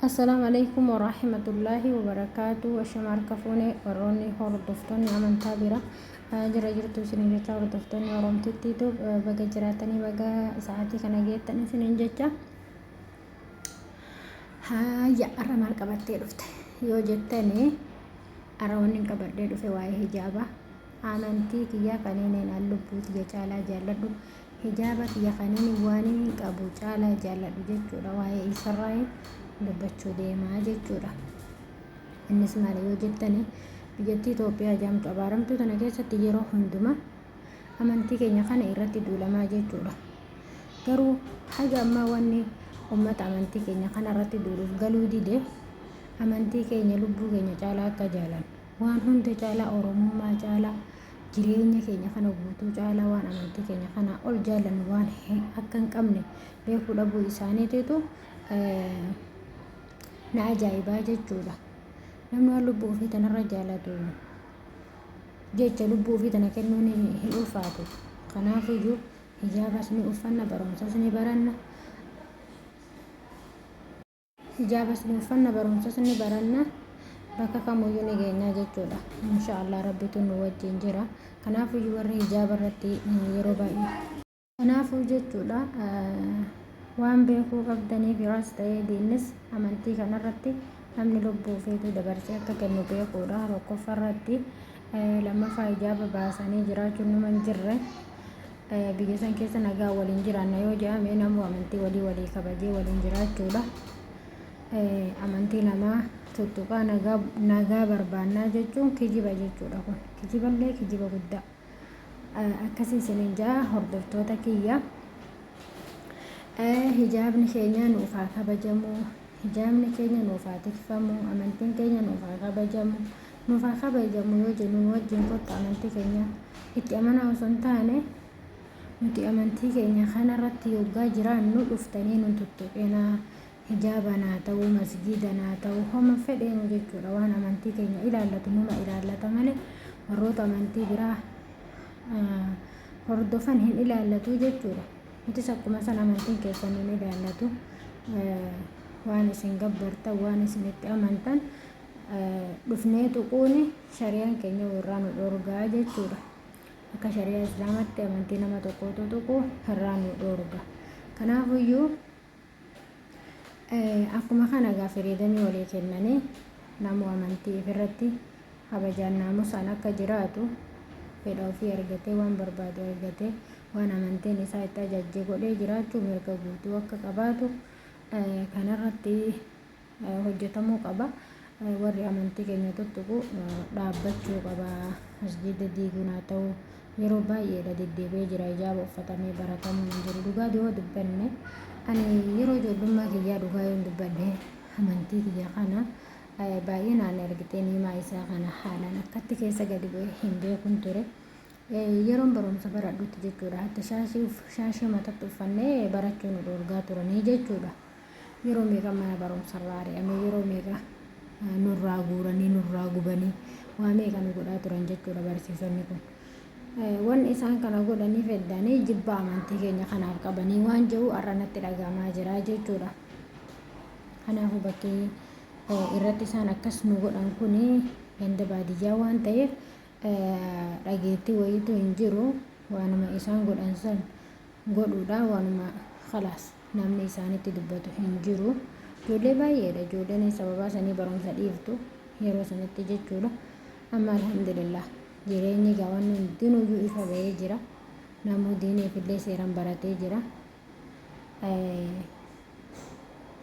Assalaamu Aleykum Warahmatullaahi Wabarakaatu. Ashama harka fuune warroonni hordoftoonni amantaa bira jira jirtu isiniin jecha, hordoftoonni Oromtittiitu baga jiraatanii, baga sa'aatii kana geettan isiniin jecha. Haayya, har'a maal qabattee dhufte yoo jettanii, har'a wanni hin qabadhee dhufe waa'ee hijaabaa, amantii kiyyaa kaniin an lubbuu tiyya caalaa jaalladhu, hijaaba kiyya kaniin waan hin qabu caalaa jaalladhu jechuudha. Waa'ee isarraa dubbachuu deemaa jechuudha. Innis maali yoo jettani, biyyattii Itoophiyaa jaamtu abaaramtuu tana keessatti yeroo hundumaa amantii keenya kana irratti duulamaa jechuudha. Garuu haga ammaa wanni ummata amantii keenya kana irratti duuluuf galuu dide, amantii keenya lubbuu keenya caalaa akka jaalannu, waan hunda caalaa, Oromummaa caalaa, jireenya keenya kana guutuu caalaa waan amantii keenya kana ol jaallannu waan akka hin qabne beekuu dhabuu isaaniititu na ajaa'ibaa jechuudha. Namni waan lubbuu ofii tanarra jaalatu jecha lubbuu ofii tana kennuun hin ulfaatu. Kanaafiyyuu hijaabas ni uffanna, barumsas ni baranna. Hijaabas ni uffanna, barumsas ni baranna. Bakka kamuyyuu ni geenyaa jechuudha. Insha Allah Rabbitu nu wajjin jira. Kanaafiyyuu warri hijaaba irratti yeroo baay'ee. Kanaafuu jechuudha, waan beekuu qabdanii firaas ta'ee diinnis amantii kanarratti namni lubbuu ofiitu dabarsee akka kennu beekuudha. Tokkoffaa irratti, lammaffaa hijaaba baasanii jiraachuun numa hin jirre. Biyya san keessa nagaa waliin jiraanna yoo jedhame, namuu amantii walii walii kabajee waliin jiraachuudha. Amantii namaa tuttuqaa nagaa nagaa barbaannaa jechuun kijiba jechuudha kun. Kijiballee kijiba guddaa. Akkasii isiniin ja'a, hordoftoota kiyya. Hijaabni keenya nuuf haa kabajamu. Hijaabni keenya nuuf haa tikfamu. Amantiin keenya nuuf haa kabajamu. Nuuf haa kabajamu yoo jennu, nu wajjin kottu amantii keenya itti amanaa osoo hin taane, nuti amantii keenya kanarratti yoggaa jiraannu dhuftanii nun tuttuqinaa. Hijaabaan haa ta'u, masjiidan haa ta'u, homa fedheenu jechuudha. Waan amantii keenya ilaallatu numa ilaallata malee warroota amantii biraa hordofan hin ilaallatu jechuudha. Nutis akkuma san amantiin keessan nun ilaallatu. Waan isin gabbartan, waan isin itti amantan dhufnee tuquuni shariyaan keenya irraa nu dhorgaa jechuudha. Akka shariyaa Islaamatti amantii nama tokkootu tuqu irraa nu dhorga. Kanaafuyyuu akkuma kana egaa firiidamii walii kennanii namuu amantii ifirratti kabajaan naamusaan akka jiraatu, fedha ofii argatee, waan barbaadu argatee, waan amantiin isaa itti ajajje godhee jiraachuu mirga guutuu akka qabaatu kanarratti hojjetamuu qaba. Warri amantii keenya tuttuqu dhaabbachuu qaba. Masjiida diiguun haa ta'u, yeroo baay'eedha deddeebi'ee jira, hijaaba uffatamee baratamuun hin jiru. Dhugaa yoo dubbanne, ani yeroo ijoollummaa kiyyaa, dhugaa yoon dubbadhe, amantii kiyya kana baay'inaan argitee niimaa isaa kana haalaan akkatti keessa gadi bu'ee hin beekun ture. Yeroon barumsa baradhutti jechuudha. Hatta shaashii matatti uffannee barachuu nu dhoorgaa turanii jechuudha. Yeroo meeqa mana barumsarraa ari'ame, yeroo meeqa nurraa guuranii, nurraa gubanii, waa meeqa nu godhaa turan jechuudha barsiisonni kun. Wanni isaan kana godhanii feddanii jibba amantii keenya kanaaf qabanii waan jiru har'a natti dhagahamaa jira jechuudha. Kanaafuu bakki irratti isaan akkas nu godhan kun ganda baadiyyaa waan ta'eef dhageettii wayiitu hin jiru. Waanuma isaan godhan san godhuudha, waanuma khalaas, namni isaanitti dubbatu hin jiru. Ijoollee baay'eedha ijoolleen sababaa sanii barumsa dhiiftu yeroo sanitti jechuudha. Amma alhamdulillah, jireenyi gaa wanni hundinuyyuu ifa ba'ee jira. Namuu diiniifillee seeraan baratee jira.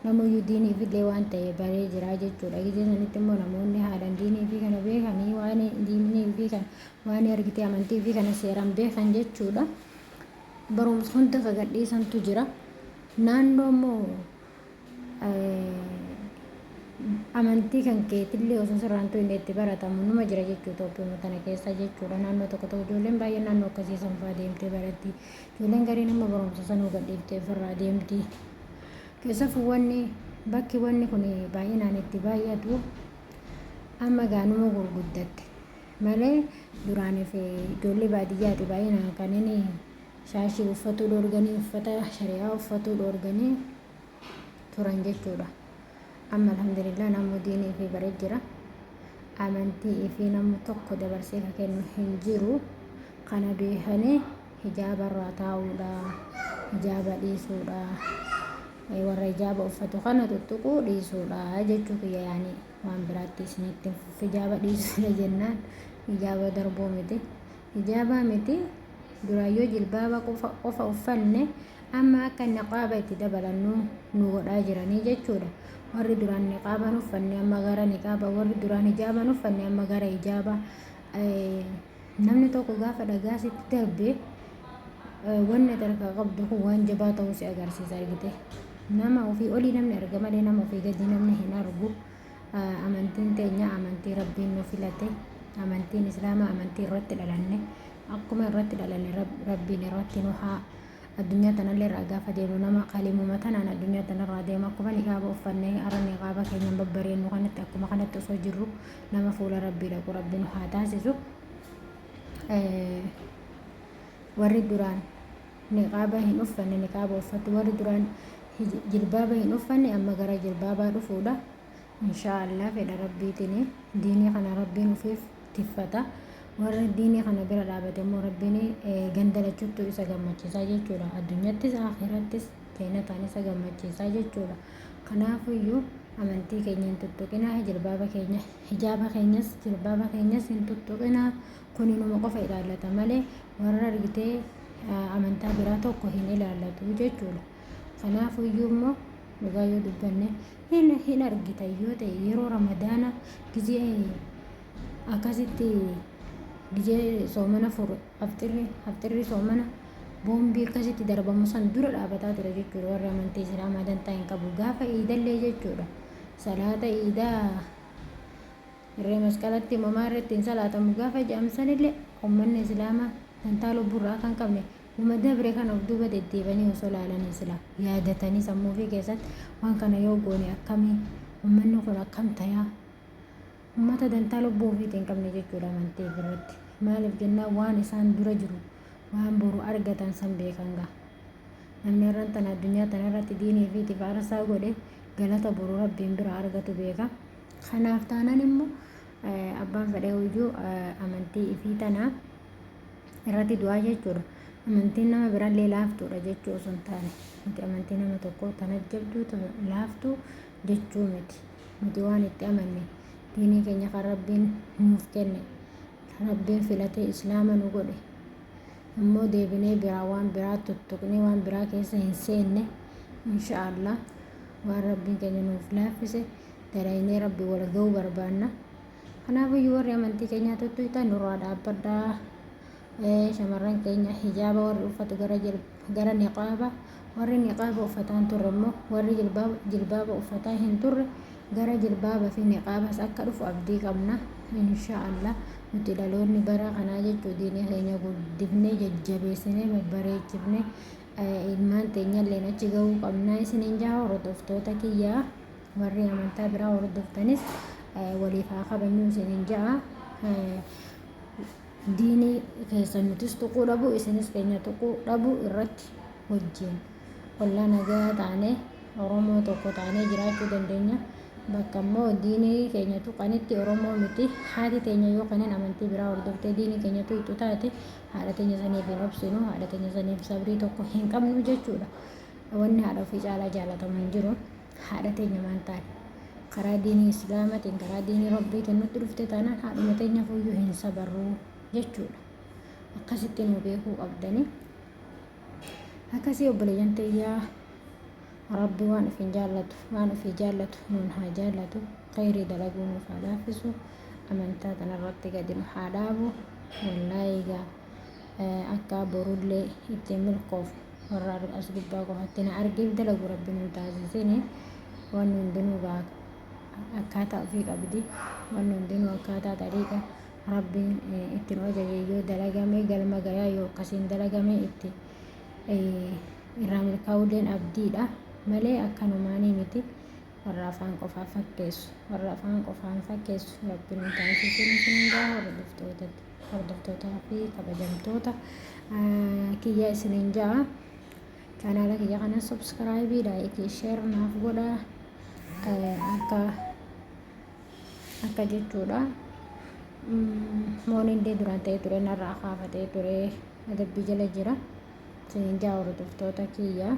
Namuyyuu diiniifillee waan ta'e baree jira jechuudha. Gizee sanitti immoo namoonni haalaan diinii fi kana beekanii, waan diinii fi kana, waan argitee amantii fi kana seeraan beekan jechuudha. Barumsa hunda ka gadhiisantu jira. Naannoo immoo amantii kan keetillee osoo sirraan tuyne itti baratamu numa jira jechuu Itoophiyaa tana keessa jechuudha. Naannoo tokko tokko ijoolleen baay'een naannoo akkasii san fa'aa deemtee baratti. Ijoolleen gariin immoo barumsa sanuu gadhiiftee ofirraa deemti. Keessafuu wanni bakki wanni kun baay'inaan itti baay'atu amma gaanuma gurguddatte malee, duraaniif ijoollee baadiyyaati baay'inaan kan inni shaashii uffatuu dhoorganii, uffata shari'aa uffatuu dhoorganii turan jechuudha. Amma alhamdulillah namuu diinii ifii baree jira. Amantii ifii namni tokko dabarsee ka kennu hin jiru. Kana beekanii hijaaba irraa taa'uudha, hijaaba dhiisuudha, warra hijaaba uffatu kana tuttuquu dhiisuudha jechuu kiyya yaani waan biraatti isinitti hin fufu. Hijaaba dhiisuudha jennaan hijaaba darbuu miti. Hijaabaa miti duraan yoo jilbaaba qofa qofa uffanne amma akka niqaaba itti dabalannu nu godhaa jiranii jechuudha. Warri duraan niqaaba hin uffanne amma gara niqaaba, warri duraan hijaaba hin uffanne amma gara hijaaba. Namni tokko gaafa dhagaa sitti darbe wanni ati harkaa qabdu kun waan jabaa ta'uu si agarsiisa argite. Nama ofii olii namni arga malee nama ofii gadi namni hin argu. Amantiin teenya amantii Rabbiin nu filate, amantiin Islaamaa amantii irratti dhalanne, akkuma irratti dhalanne Rabbiin irratti nu haa addunyaa tanallee irraa gaafa deemu nama kalimuma tanaan addunyaa tanarraa deema. Akkuma niqaaba uffannee har'a niqaaba keenyan babbareennu kanatti akkuma kanatti osoo jirru nama fuula Rabbii dhaqu Rabbi nu haa taasisu. Warri duraan niqaaba hin uffanne niqaaba uffatu, warri duraan jilbaaba hin uffanne amma gara jilbaabaa dhufuudha. Inshaa Allah fedha Rabbiitiin diinii kana Rabbiin ufiif tiffata. Warra diinii kana bira dhaabate immoo Rabbiin ganda lachuttuu isa gammachiisaa jechuudha. Addunyattis akhirattis jeenataan isa gammachiisaa jechuudha. Kanaafuyyuu amantii keenya hin tuttuqinaa, jilbaaba keenya, hijaaba keenyas jilbaaba keenyas hin tuttuqinaa. Kuni numa qofa ilaallata malee warra argitee amantaa biraa tokko hin ilaallatu jechuudha. Kanaafuyyuu immoo dhugaa yoo dubbanne hin argitan yoo ta'e yeroo Ramadaana gizee akkasitti gizee soomana furu afxirri afxirri soomana boombii akkasitti darbamu san dura dhaabataa ture jechuudha. Warri amantii Islaamaa dantaa hin qabu gaafa iidallee jechuudha. Salaata iidaa irree masqalatti uumamaa irratti hin salaatamu gaafa jedhamsanillee ummanni Islaamaa dantaa lubburraa akka hin qabne uma dabre kana of duuba deddeebanii osoo laalanii sila yaadatanii sammuu ofii keessatti waan kana yoo goone akkamii, ummanni kun akkam tayaa, ummata dantaa lubbuu ofiitii hin qabne jechuudha amantii irratti. Maaliif jennaan waan isaan dura jiru, waan boru argatan san beekan gaa. Namni har'an tana addunyaa tana irratti diinii ofiitiif aarsaa godhe galata boru Rabbiin bira argatu beeka. Kanaaf taanaan immoo abbaan fedhee iyyuu amantii ifii tana irratti du'aa jechuudha. Amantiin nama birallee laaftuudha jechuu osoo hin taane, nuti amantii nama tokkoo tana jabduu tana laaftuu jechuu miti. Nuti waan itti amanne diinii keenya kan Rabbiin nuuf kenne, Rabbiin filatee Islaama nu godhe immoo deebinee biraa waan biraa tuttuqnee waan biraa keessa hin seenne. Insha Allah waan Rabbiin keenya nuuf laaffise dalaynee Rabbi wal ga'uu barbaanna. Kanaafiyyuu warri amantii keenyaa tuttuqxan nurraa dhaabbadhaa. Shamarran keenya hijaaba warri uffatu gara gara niqaaba, warri niqaaba uffataa hin turre immoo warri jilbaaba uffataa hin turre gara jilbaaba fi niqaabas akka dhufu abdii qabna. Insha Allah nuti dhaloonni bara kanaa jechuu diinii keenya guddifnee jajjabeessinee babbareechifnee ilmaan teenyalleen achi ga'uu qabna isiniin jaha. Hordoftoota kiyyaa warri amantaa biraa hordoftanis waliif haa kabajnu isiniin ja'a. Diinii keessan nutis tuquu dhabu, isinis keenya tuquu dhabu irratti wajjin ollaa nagaa taanee Oromoo tokko taanee jiraachuu dandeenya. Bakka immoo diinii keenya tuqanitti Oromoo miti haati teenya yoo kanneen amantii biraa hordoftee diinii keenya tuqxu taate haadha teenya saniif hin obsinu, haadha teenya saniif sabrii tokko hin qabnu jechuudha. Wanni haadha ofii caalaa jaalatamu hin jiru. Haadha teenya maan taane karaa diinii Islaamatiin karaa diinii Rabbiitiin nutti dhufte taanaan haadhuma teenya fuuyyuu hin sabarruu jechuudha. Akkasitti nu beekuu qabdanii. Akkasii obboleeyyan tiyyaa, Rabbi waan ofiin jaallatu, waan ofii jaallatu nuun haa jaallatu, khayrii dalaguu nuuf haa laaffisu, amantaa tanarratti gadi nu haa dhaabu. Wallaahi egaa akka borullee ittiin milkoofnu warra as gubbaa qofatti na argeef dalagu Rabbi nun taasisini. Wanni hundinuu gaa akkaataa ofii qabdi, wanni hundinuu akkaataa xariiqa Rabbiin itti nu ajaje yoo dalagame galma gayaa, yoo akkasiin dalagame itti irraa milkaa'ulleen abdiidha malee akkanumaanii miti. Warra afaan qofaa fakkeessu, warra afaan qofaan fakkeessu Rabbi nun taasisin isin gaa. Hordoftootaa fi kabajamtoota kiyya isiniin ja'a. Chaanaala kiyya kana subscribe, like, share naaf godha. Akka akka jechuudha. Mooniillee duraan ta'ee ture narraa kaafatee ture adabbii jala jira. Isiniin jaa hordoftoota kiyya.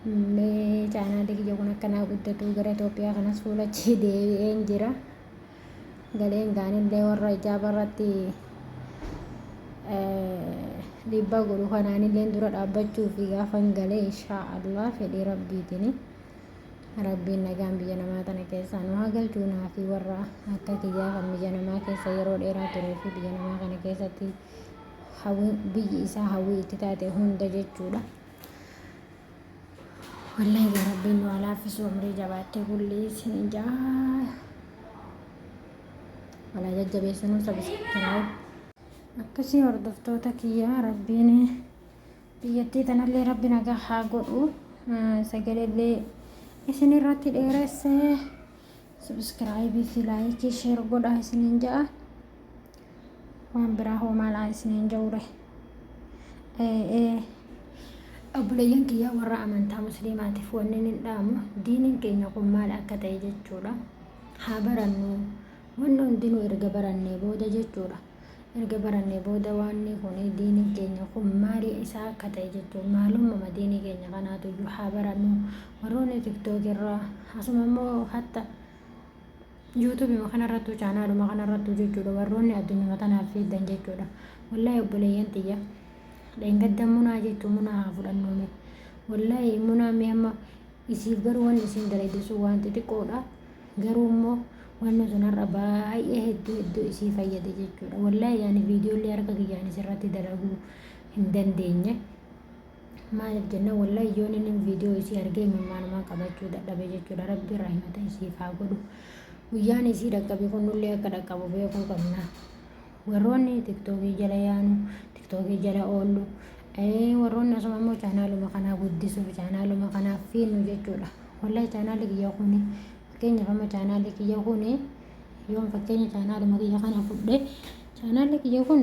Mee chaanaalli kiyya kun akka naa guddatu gara Itoophiyaa kanas fuula achii deebi'een jira. Galeen gaanillee warra ijaaba irratti dhiibbaa godhu kanaanillee dura dhaabbachuu fi gaafan galee inshaa Allah fedhii rabbiitini. Rabbiin nagaan biyya namaa tana keessaa nu haa galchuu naa fi warra akka kiyyaa kan biyya namaa keessa yeroo dheeraa turee fi biyya namaa kana keessatti hawwiin biyyi isaa hawwii itti taate hunda jechuudha. Wallahi gaa rabbiin nu haa laaffisu umrii jabaattee kulli isin jaa. Walaa jajjabeessinuu sabiskiraayib. Akkasii hordoftoota kiyyaa rabbiin biyyattii tanallee rabbi nagaa haa godhu. Sagaleellee isin irratti dheeresse sabiskiraayibii fi laayikii sheer godhaa isiniin ja'a. Waan biraa hoo maal isiniin ja'ure. Obboleeyyan kiyyaa warra amantaa musliimaatiif wanni hin dhaamu diiniin keenya kun maal akka ta'e jechuudha. Haa barannu wanni hundinuu erga barannee booda jechuudha. Erga barannee booda waanni kun diiniin keenya kun maali isaa akka ta'e jechuudha. Maalummaa diinii keenya kanaatu iyyuu haa barannu. Warroonni tiktook irraa asuma immoo hatta yuutuubima kanarrattuu chaanaaluma kanarrattuu jechuudha warroonni addunyuma tanaaf fiiddan jechuudha. Wallaahi obboleeyyan tiyya dheengadda munaa jechuun munaa haa fudhannuu mee. Wallaahi munaa mee amma isiif garuu wanni isiin dalayde sun waan xixiqqoodha. Garuu immoo wanni sun har'a baay'ee hedduu hedduu isii fayyade jechuudha. Wallaahi yaani viidiyoolee harka kiyyaan isirratti dalaguu hin dandeenye. Maaliif jennaan wallaahi yoon inni viidiyoo isii argee imimmaanuma qabachuu dadhabe jechuudha. Rabbiin rahmata isiif haa godhu. Guyyaan isii dhaqqabe kun nullee akka dhaqqabu beekuu qabna. Warroonni tiktookii jala yaanu, tiktookii jala oollu, warroonni asuma immoo chaanaaluma kanaa guddisuuf chaanaaluma kanaaf fiinnu jechuudha. Wallahi chaanaalli kiyya kuni fakkeenyaaf amma chaanaalli kiyya kuni yoon fakkeenya chaanaaluma kiyya kana fudhe chaanaalli kiyya kun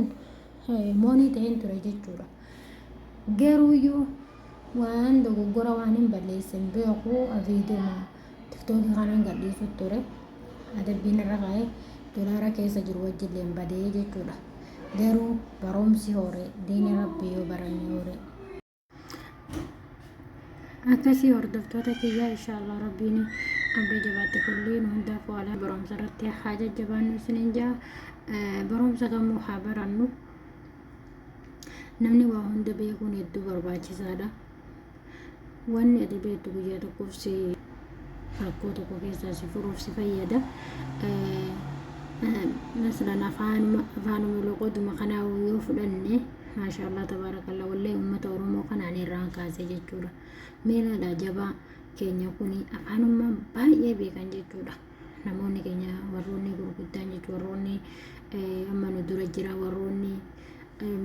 moonii ta'een ture jechuudha. Garuuyyuu waan dogoggora waan hin balleessin beeku viidiyoo tiktookii kanaan gadhiisu ture. Adabbiin irra kaa'ee dolaara keessa jiru wajjilleen badee jechuudha. Garuu barumsi hoore diini rabbii yoo baranne hoore. Akkasii hordoftoota kiyyaa inshaallah rabbiin abdii jabaatte kulliin hundaaf waala barumsa irratti haa jajjabaannu isiniin jaa barumsa kamuu haa barannu. Namni waa hunda beekuun hedduu barbaachisaadha. Wanni ati beektu guyyaa tokkoof si rakkoo tokko keessaa si furuuf si fayyada. Masalan afaanuma afaanuma loqoduma kanaa yoo fudhanne maashaallah tabaarakallaa wallahi uummata Oromoo kanaan irraan kaase jechuudha. Mee ilaalaa jabaa keenya kuni afaanummaa baay'ee beekan jechuudha. Namoonni keenya warroonni gurguddaan jechuudha warroonni amma nu dura jira warroonni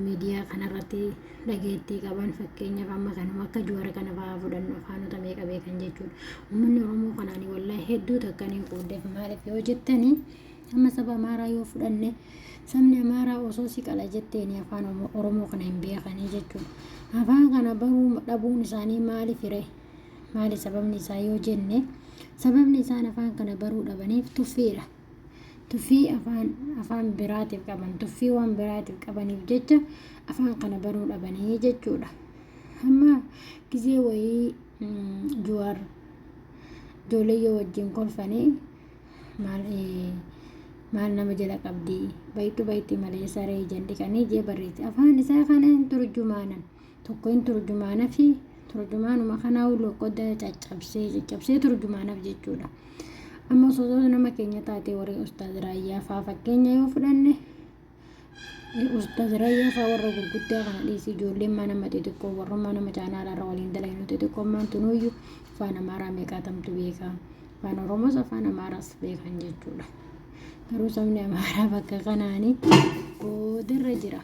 miidiyaa kanarratti dhageettii qaban fakkeenyaaf amma kanuma akka Jawaar kana fa'aa fudhannu afaanota meeqa beekan jechuudha. Uummanni Oromoo kanaani wallaahi hedduu takka ni qooddeef maaliif yoo jettani amma saba Amaaraa yoo fudhanne sabni Amaaraa osoo si qala jetteeni afaan Oromoo kana hin beekanii jechuudha. Afaan kana baruu dhabuun isaanii maaliif ree? Maali sababni isaa yoo jenne sababni isaan afaan kana baruu dhabaniif tuffiidha. Tuffii afaan afaan biraatiif qaban tuffii waan biraatiif qabaniif jecha afaan kana baruu dhabanii jechuudha. Amma gizee wayii Jawaar ijoollee yoo wajjin kolfanii maal maal nama jala qabdi baytu bayti malee saree ijaan dhiqanii jee barreesse afaan isaa kana hin turjumaanan tokko hin turjumaanafi turjumaanuma kanaa loqoda caccabsee caccabsee turjumaanaaf jechuudha. Amma osoo nama keenya taate warri Ustaaz Raayyaa faa fakkeenya yoo fudhanne Ustaaz Raayyaa faa warra gurguddaa kana dhiisi ijoolleen maa nama xixiqqoo warrummaa nama chaanaala irra waliin dalagnu xixiqqoon maan tunuuyyu afaan Amaaraa meeqaatamtu beeka afaan Oromoos afaan Amaaraas beekan jechuudha. Garuu sabni Amaaraa bakka kanaanii boodarra jira.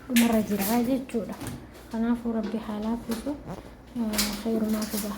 Dhumarra jira jechuudha. Kanaafuu rabbi haa laaffisu khayrumaa fidaa.